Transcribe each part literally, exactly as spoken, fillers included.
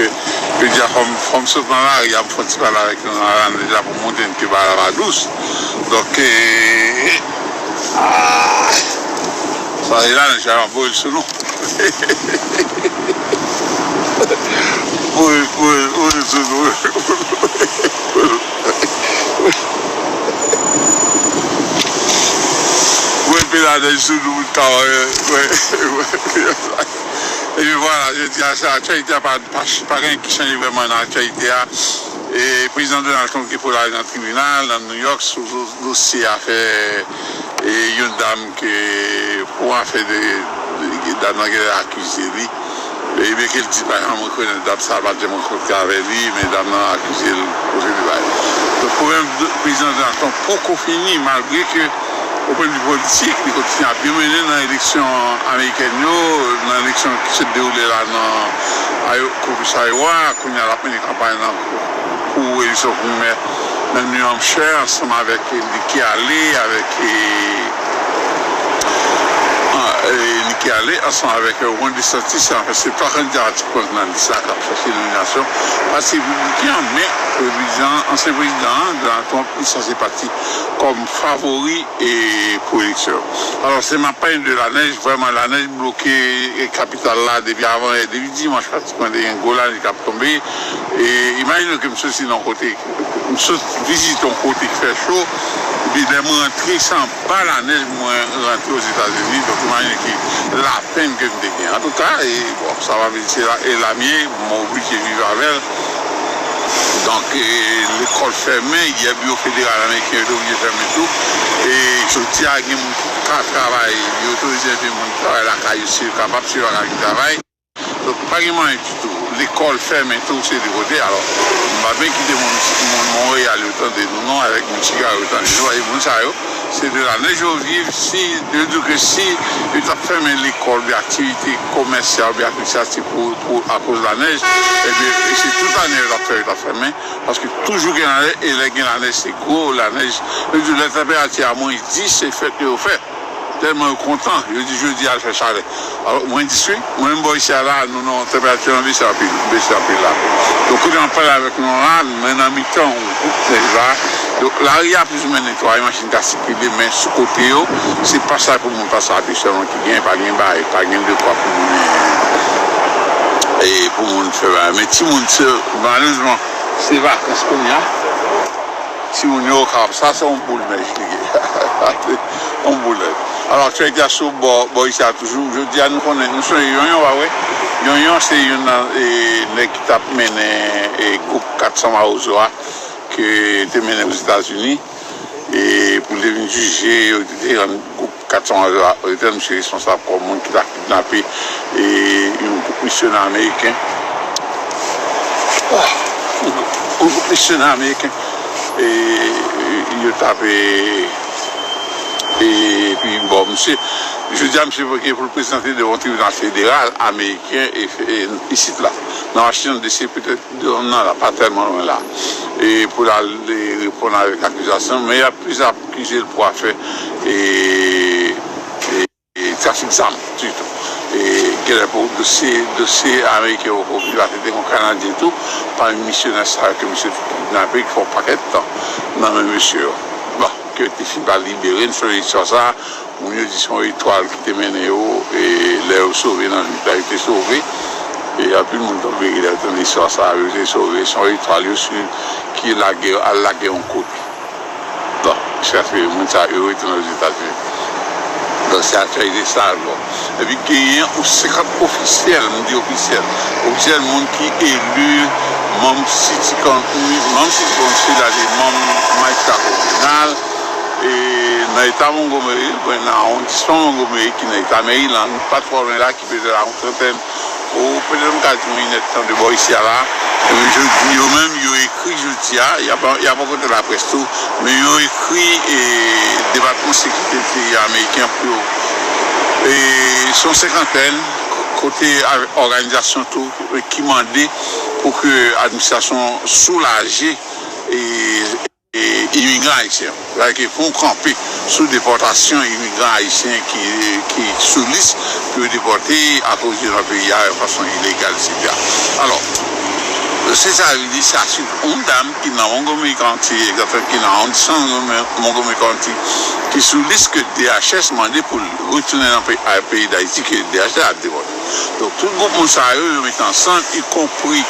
Yo di a fò m, fò m sot nan lari a, m fè yon ti pale avèk yon aranj la pou montre n ke bagay la pa dous. Donk, e, a, sa e la, nèg sa ap voye l sou nou. Voye, voye, voye l sou nou. Voye pye ladèj sou nou, moun ka wè, wè, wè. Epi vwala, jodi a, sa, aktyalite a pa, pa, pa gen ki chanje vrèman nan aktyalite a. E prezidan Donald Trump ki pou l al nan tribinal, nan New York, sou do-, dosye afè, e, yon dam ke, pou afè de, de, dam nan genlè akize li. E byen ke l di l pa janm rekonèt dam sa, pa t janm rankontre avè li, men dam nan akize l, kote li bay. Donk, pwoblèm de, prezidan Donald Trump poko fini, malgre ke o pwen de vi politik, li kontinye ap byen mennen nan eleksyon amerikèn yo, nan eleksyon ki sot dewoule la nan Ayo-, Caucus Iowa, kounye a l ap mennen kanpay nan pou eleksyon primè nan New Hampshire, ansanm avèk Nikki Haley, avèk, e, an, e, Nikki Haley, ansanm avèk, e, Ron DeSantis, anfen, se twa kandida ki pran nan lis la k ap chèche nominasyon Pati Repibliken an, men prezidan, ansyen prezidan an, Donald Trump, li sanse pati kòm favori e pou eleksyon. Alò, se m ap pale de lanèj, vrèman, lanèj bloke, e, kapital la depi avan yè, depi dimanch, pratikman, te gen gwo lanèj k ap tonbe. E imajine ke m soti nan yon kote, m sot vizite yon kote ki fè cho, epi lè m rantre, se anba lanèj mwen rantre Ozetazini, donk imajine ki lapenn ke m te gen. Antouka, e, bon, sa va vin, se la, e la m ye, m oblije viv avè l. Donk, e, lekòl fèmen, yè biwo federal ameriken yo te oblije fèmen tou. E jodi a, gen moun ki ka travay, yo otorize enpe moun travay lakay yo si yo kapab, si yo pa ka vin travay. Donk, pa gen mwayen ditou. Lekòl fèmen tou, se de kote. Alò, m pa byen kite moun, moun Monreyal yo tande nou non, avèk moun Chikago yo tande nou, paske moun sa yo, se de la nèj yo viv. Si, yo di ke si yo t ap fèmen lekòl, oubyen aktivite komèsyal, oubyen administrativ pou, pou, akoz lanèj, ebyen, e se tout ane yo t ap fè, yo t ap fèmen, paske toujou gen lanèj, e lè gen lanèj, se gwo lanèj. Yo di lè tanperati a mwens dis, se fèt yo fè. Tèlman yo kontan, yo di jodi a l fè chalè. Alò, mwens dis wi, mwen menm bò isi a la, nou nan yon tanperati an bese anpil, bese anpil la. Donk, kote m ap pale avèk nou la, mwen nan mitan yon gwoup nèj la. Donk, lari a plizoumwen netwaye, machin ka sikile, men sou kote yo, se pasaj pou moun pase a pye sèlman ki gen, pa gen bay, pa gen dekwa pou moun, e, pou moun fè bay. Men timoun, se, malerezman, se vakans kounye a. Timoun yo kapab, sa se yon boul nèj li ye. Yon boul nèj. Alò, aktyalite a sou bò, bò isi a toujou. Jodi a, nou konnen, nou sonje Yonyon, pa vre? Yonyon se youn nan, e, nèg ki t ap mennen, e, gwoup kat san Mawozo a, ke te mennen Ozetazini, e, pou l te vin jije, yo te rann gwoup kat san Mawozo a, yo te rann misye responsab kòm moun ki ta kidnape, e, yon gwoup misyonè ameriken. Ah, yon gwoup, yon gwoup misyonè ameriken. E, yo t ap, e, epi, bon, misye, jodi a, misye voye pou l prezante devan tribinal federal ameriken e, e, isit la, nan Washington D C, petèt, nan la, pa tèlman lwen la. E pou l al, e, reponn avèk akizasyon, men y ap plizyè akize l pou afè, e, e, e, trafik zam, sitou. E genlè pou dosye, dosye ameriken yo poko vin pase, te gen yon Kanadyen tou, pami misyonè sa yo ke misye te kidnape, ki fè yon pakèt tan nan men misye yo. Bon, ke te fin pa libere, n sonje istwa sa a, moun yo di se yon etwal ki te mennen yo, e lè yo sove nan nwit la, yo te sove. E anpil moun tonbe ri lè yo tande istwa sa a, yo te sove, se yon etwal yo swiv ki lage, al lage yon kote. Bon, jiskaske moun sa yo retounen Ozetazini. Donk, se aktyalite sa a, bon. Epi genyen yon senkant ofisyèl, m di ofisyèl, ofisyèl moun ki eli manm City Coun-, manm City Council la, se manm majistra kominal, e nan eta Montgomery, bon, nan awondisman Montgomery ki nan eta Maryland, pa twò lwen la, ki petèt a yon trantèn, ou petèt m ka di yon inèdtan de bò isi a la. E jodi, yo menm, yo ekri jodi a, y ap, y ap rankontre laprès tou, men yo ekri, e, Depatman Sekirite Enteryè ameriken pou yo. E se yon senkantèn, kote avèk òganizasyon tou, e ki mande pou ke administrasyon soulaje, e, e, imigran ayisyen. Sètadi ke fè yon kanpe sou depòtasyon imigran ayisyen ki, ki sou lis pou yo depòte akoz yo nan peyi a yon fason ilegal, etsetera. Alò, Dosye sa a vin isit aswit yon dam ki nan Montgomery County, egzakteman ki nan awondisman Montgomery County, ki sou lis ke D H S mande pou l retounen nan peyi, peyi Dayiti, ke D H S ap depòte. Donk, tout gwoup moun sa yo, yo mete ansanm, ikonpri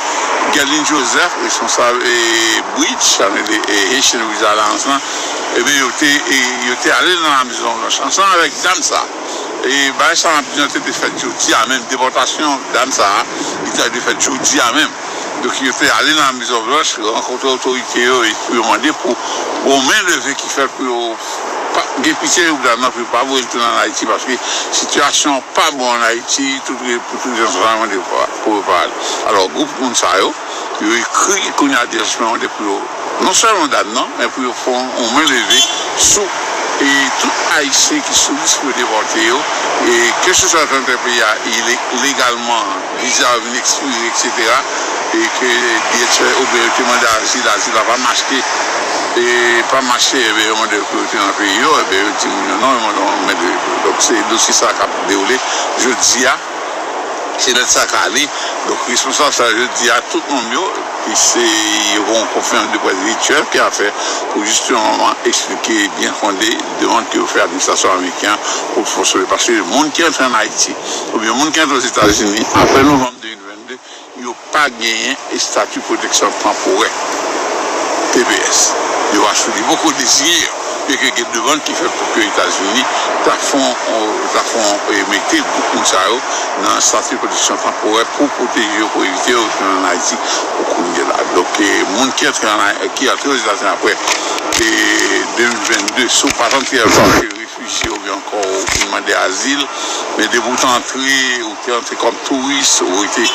Guerline Joseph, responsab e Bridge, sa vle di e Haitian Bridge Alliance lan, ebyen, yo te, e, yo te ale nan Lamezon Blanch ansanm avèk dam sa. E bagay sa a, ap tante te fèt jodi a menm, depòtasyon dam sa a, li tante fèt jodi a menm. Donk, yo te ale nan Lamezon Blanch, rankontre otorite yo, e pou yo mande pou, pou yon men leve ki fèt pou yo pa, gen pitye pou dam nan, pou yo pa voye l tounen ann Ayiti, paske sitiyasyon an pa bon ann Ayiti, tout, pou tout rezon sa, mande pou, pou yo pa ale. Alò, gwoup moun sa yo, yo ekri kounye a D H S mande pou yo, non sèlman dam nan, men pou yo fè yon men leve sou, e tout Ayisyen ki sou lis pou yo depòte yo, e keseswa nan tè peyi a, e le-, legalman, viza yo vin ekspire, etsetera, e ke D H S oubyen yo te mande azil, azil la pa mache, e pa mache, ebyen, yo mande pou yo te nan peyi yo, ebyen, yo di moun yo non, yo mande yon men leve pou yo. Donk, se dosye sa k ap dewoule jodi a. Se lèt sa k ale. Donk, responsab sa, jodi a, tout manm yo, ki se, yo gen yon konferans de près vityèl ki ap fè pou jisteman eksplike byen fonde demann ke yo fè administrasyon ameriken an pou l fonksyone. Paske moun ki antre ann Ayiti, oubyen moun ki antre Ozetazini, apre novanm de mil vennde, yo pa genyen estati pwoteksyon tanporè, T P S. Yo asou li poko deziye yo. Byenke gen demann ki fèt pou ke Etazini ta fè yon, ta fè yon, e, mete gwoup moun sa yo nan estati pwoteksyon tanporè pou pwoteje yo, pou evite yo retounen ann Ayiti pou kounye la. Donk, e, moun ki antre ann Ay-, ki antre Ozetazini apre, e, de mil vennde, si w pa t antre antanke refijye oubyen ankò ou vin mande azil, men depi w te antre, ou te antre kòm touris, ou te,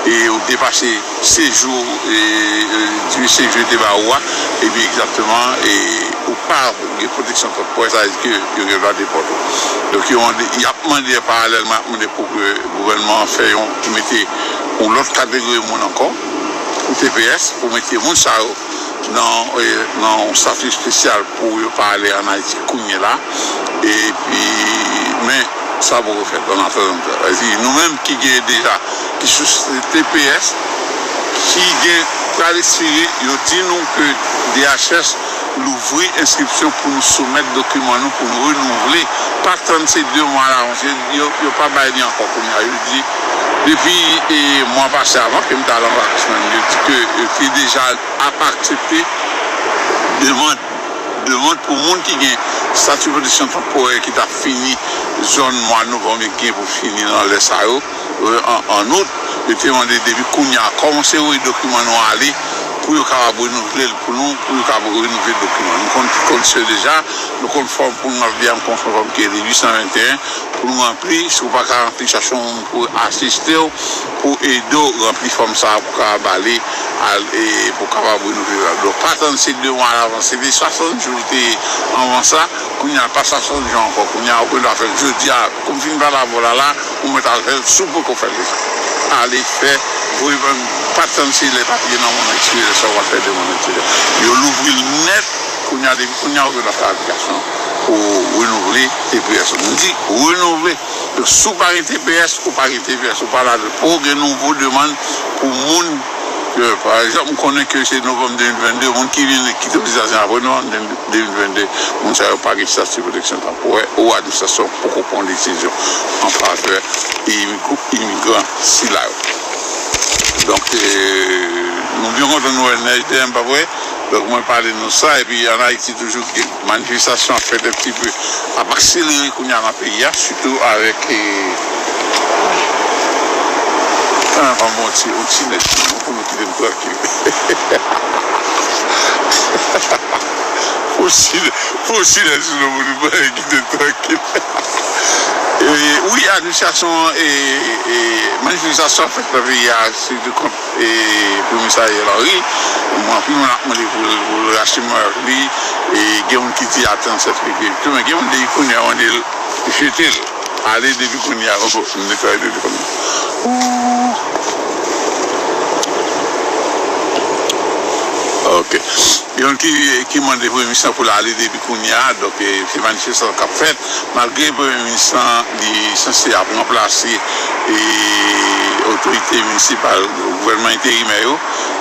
e, ou depase sejou, e, e, dibe sejou yo te ba ou a, ebyen, egzakteman, e, ou pa gen pwoteksyon tanporè, sa vle di ke yo gen dwa depòte w. Donk, yo mande, y ap mande, paralèlman, y ap mande pou ke gouvènman an fè yon, mete yon lòt kategori moun ankò, pou T P S, pou mete moun sa yo nan, e, nan yon estati espesyal pou yo pa ale ann Ayiti kounye la. Epi, men, sa poko fèt, an atandan. Sa vle di, nou menm ki gen deja, ki sou T P S, ki gen pral ekspire, yo di nou ke D H S louvri enskripsyon pou nou soumèt dokiman nou pou nou renouvle. Pa tann se de mwa alavans. Yo, yo pa bay li ankò kounye a. Yo di, depi, e, mwa pase, avan ke m t al an vakans menm, yo di ke yo te deja ap aksepte demann, demann pou moun ki gen estati pwoteksyon tanporè ki t ap fini zòn mwa novanm, e ki gen pou fini nan lè sa yo, e, an, an out, yo te mande depi kounye a, kòmanse voye dokiman nou ale, pou yo kapab renouvle l pou nou, pou yo kapab renouvle dokiman. Nou konn tout kondisyon deja, nou konn fòm pou nou ap viv, nou konn fòm ki rele uit san venteyen, pou nou ranpli, si w pa ka ranpli, chache yon moun pou asiste w, pou ede w ranpli fòm sa a, pou w kapab ale, al, e pou w kapab renouvle l. Donk, pa tann se de mwa alavans, se de swasant jou l te ye anvan sa, kounye a pa swasant jou ankò, kounye a ou gen dwa fè l jodi a, kou m fin pale avè w la, la, ou mèt al fè l, si w poko fè l deja. Ale fè, voye ban m, pa tann se lè papye nan men w ekspire, lè sa w al fè demann, etsetera. Yo louvri l nèt, kounye a, depi kounye a, ou gen dwa fè aplikasyon pou renouvle T P S ou. M di, renouvle. Donk, si w pa gen T P S, ou pa gen T P S, ou pa ladan. Poko gen nouvo demann pou moun ke, pa egzanp, m konnen ke se novanm de mil vennde, moun ki vin kite Ozetazini apre novanm de mil vennde, moun sa yo pa gen estati pwoteksyon tanporè, ou administrasyon poko pran desizyon an favè imig-, imigran sila yo. Donk, e, nou byen kontan nou wè nèj dèyè m, pa vre? Donk, mwen pale nou sa, epi ann Ayiti toujou, manifestasyon ap fèt un petit peu, ap akselere kounye a nan peyi a, sitou avèk, e, an, ban m yon ti, yon ti nèt, non, pou nou kite m trankil. Fon silans, fon silans, sinon pou nou pa kite m trankil. E, wi, administrasyon, e, e, manifestasyon ap fèt nan peyi a, sitou kont, e, Premye Minis Ariel Henry. Bon, anpil moun ap mande pou l, pou l rache mwen avèk li. E gen moun ki di atann sèt fevriye tou, men gen moun depi kounye a mande l jete l. Ale depi kounye a. Bon, m netwaye telefòn nan. Ooh. Ok. Gen moun ki, ki mande Premye Minis lan pou l ale depi kounye a. Donk, e, se manifestasyon k ap fèt. Malgre Premye Minis lan, li sanse ap ranplase, e, otorite minisipal, gouvènman enterimè yo,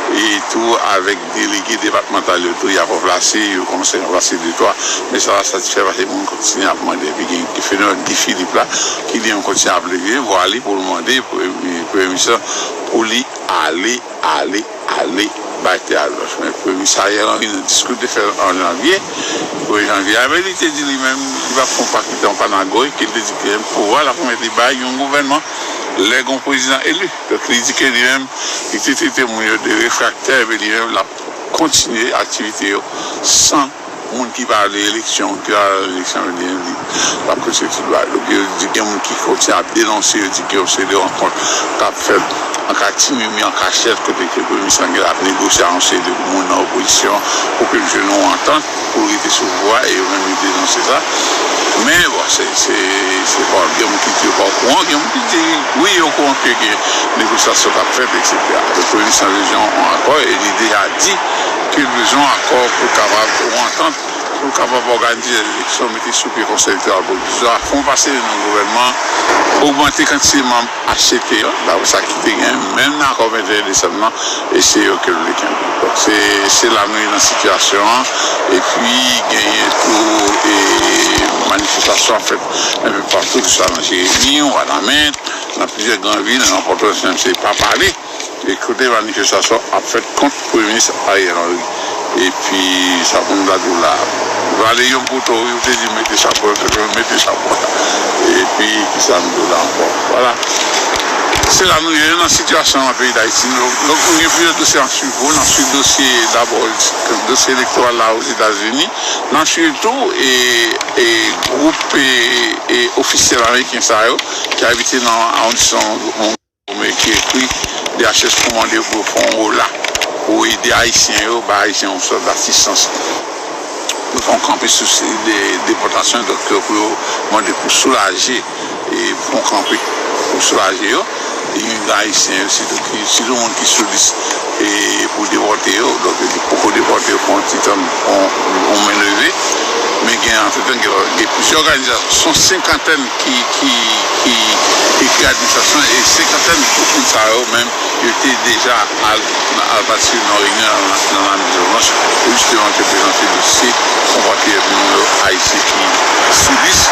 E tou avèk delege depatmantal yo tou, y ap ranplase, yo kòmanse ranplase de twa. Men sa pa satisfè paske moun kontinye ap mande, epi gen fenomèn Guy Philippe la, ki li menm kontinye ap leve vwa li pou l mande premye, premye minis lan pou li ale, ale, ale bay tè a lòch. Men premye minis Ariel Henry, nan diskou l te fè an janvye, premye janvye a, men li te di li menm, li p ap fè yon pa kite yon pa nan gòj, ke l te di ke pouvwa l ap remèt li bay yon gouvènman lè gen yon prezidan eli. Donk, li di ke li menm, li te trete moun yo de refraktè, epi li menm, l ap kontinye aktivite yo san moun ki pa vle eleksyon, moun ki pa vle eleksyon, li menm, li, l ap kontinye tout bagay. Donk, yo di gen moun ki kontinye ap denonse, yo di ke yon seri de rankont k ap fèt an katimimi, an kachèt, kote ke premye minis lan gen ap negosye ak yon seri de moun nan opozisyon pou ke l jwenn yon antant pou l rete sou pouvwa, e yo menm yo denonse sa. Men, bon, se, se, se bon, gen moun ki di yo pa okouran, gen moun ki di, wi, yo okouran ke gen negosyasyon k ap fèt, etsetera. Donk, premye minis lan bezwen yon akò, e li deja di ke l bezwen yon akò pou l kapab, yon antant, pou l kapab òganize eleksyon, mete sou pye konsèy elektoral pwovizwa, fè yon pase nan gouvènman, ogmante kantite manm H C T yo, dapre sa ki te gen, menm nan akò venteyen desanm nan, e se yo ke l vle kenbe. Donk, se, se la nou ye nan sitiyasyon an. Epi, genyen tou, e, manifestasyon ap fèt enpe patou, ke swa nan Jeremi, Wanament, nan plizyè gran vil, nan Pòtoprens menm, se pa pale. E kote manifestasyon ap fèt kont Premye Minis Ariel Henry. Epi, sa pou m ta di w la. Valeyon Kouto, wi, ou te di mete chapo, mete chapo a. Epi, ki sa m di w la ankò? Vwala. Se la nou ye nan sitiyasyon nan peyi Dayiti. Donk, donk, nou gen plizyè dosye n ap swiv pou, n ap swiv dosye dabò, dosye elektoral la Ozetazini. N ap swiv tou, e, e gwoup, e, e ofisyèl ameriken sa yo, ki abite nan awondisman Montgomery, ki ekri D H S pou mande yo pou yo fè yon ola, pou ede Ayisyen yo, bay Ayisyen yon sòt dasistans. Pou fè yon kanpe sou se, de, depòtasyon, donk, pou yo mande pou soulaje, e pou fè yon kanpe, pou soulaje yo, e imigran ayisyen yo, sitou ki, sitou moun ki sou lis, e pou depòte yo, donk, yo di poko depòte yo pou yon ti tan, yon, yon men leve. Men gen, antretan, gen, gen plizyè òganizasyon, se yon senkantèn ki, ki, ki ekri administrasyon, e senkantèn gwoup moun sa yo menm, yo te deja al, al patisipe nan reyinyon nan, nan Lamezon Blanch, pou jisteman te prezante dosye konpatriyòt nou yo ayisyen ki sou lis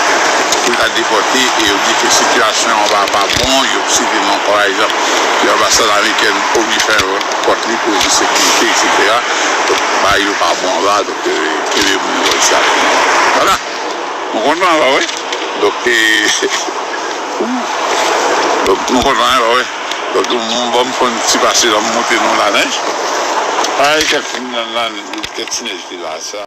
pou ta depòte, e yo di ke sitiyasyon anba a pa bon, yo site non, pa egzanp, ke anbasad amerikèn oblije fèmen pòt li pou rezon sekirite, etsetera. Donk, bagay yo pa bon anba, donk, e, kenbe moun yo bò sa. Vwala. Nou kontan, pa vre? Donk, e, donk, nou kontan, pa vre? Donk, m, bon, m fè yon ti pase la, m monte nan lanèj. Ay, kèk ti nèj, kèk ti nèj ki la, sa.